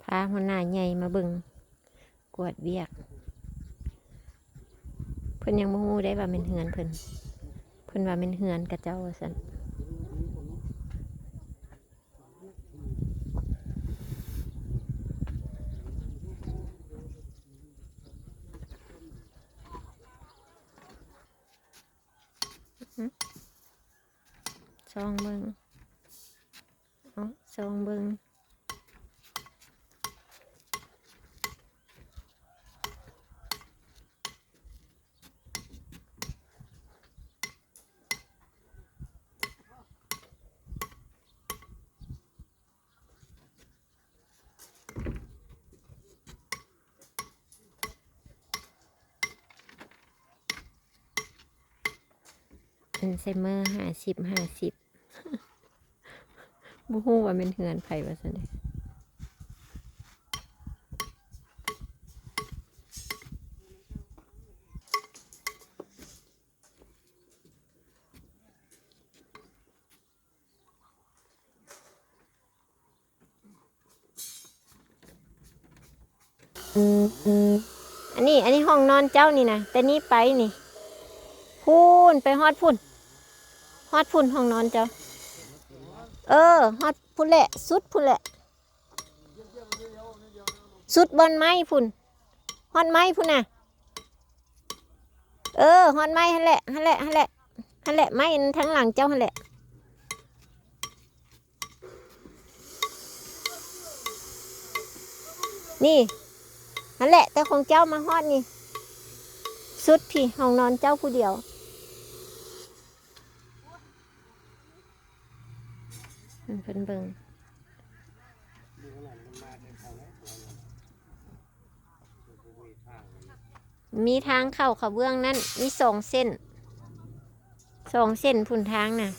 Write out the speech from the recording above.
ພາຫົວໜ້າໃຫຍ່ມາເບິ່ງ ກວດວຽກ. ເພິ່ນຍັງບໍ່ຮູ້ໄດ້ວ່າແມ່ນເຮືອນເພິ່ນ, ເພິ່ນວ່າແມ່ນເຮືອນຂະເຈົ້າວ່າຊັ້ນ. ຊອງເບິ່ງ ເອົາ ຊອງເບິ່ງ. ອັນໄຊເມີຫ້າສິບ ຫ້າສິບ ບໍ່ຮູ້ວ່າແມ່ນເຮືອນໃຜວ່າຊັ້ນເດ. ອັນນີ້ ອັນນີ້ຫ້ອງນອນເຈົ້ານີ້ນະ, ແຕ່ນີ້ໄປນີ້ ພຸ້ນ ໄປຮອດພຸ້ນ ຮອດພຸ້ນຫ້ອງນອນເຈົ້າ. ເອີ ຮອດພຸ້ນແຫຼະ ສຸດພຸ້ນແຫຼະ. ສຸດບ່ອນໄມ້ພຸ້ນ ຮອດໄມ້ພຸ້ນນະ. ເອີ ຮອດໄມ້ຫັ້ນແຫຼະ ຫັ້ນແຫຼະ ຫັ້ນແຫຼະ ຫັ້ນແຫຼະ ໄມ້ອັນທາງຫຼັງເຈົ້າຫັ້ນແຫຼະ. ນີ້ ຫັ້ນແຫຼະ ແຕ່ຂອງເຈົ້າມາຮອດນີ້ ສຸດພີ້ ຫ້ອງນອນເຈົ້າຜູ້ດຽວ. ໃຫ້ເພິ່ນເບິ່ງ ມີທາງເຂົ້າຂະເບື້ອງນັ້ນ ມີສອງເສັ້ນ ສອງເສັ້ນພຸ້ນທາງນະ.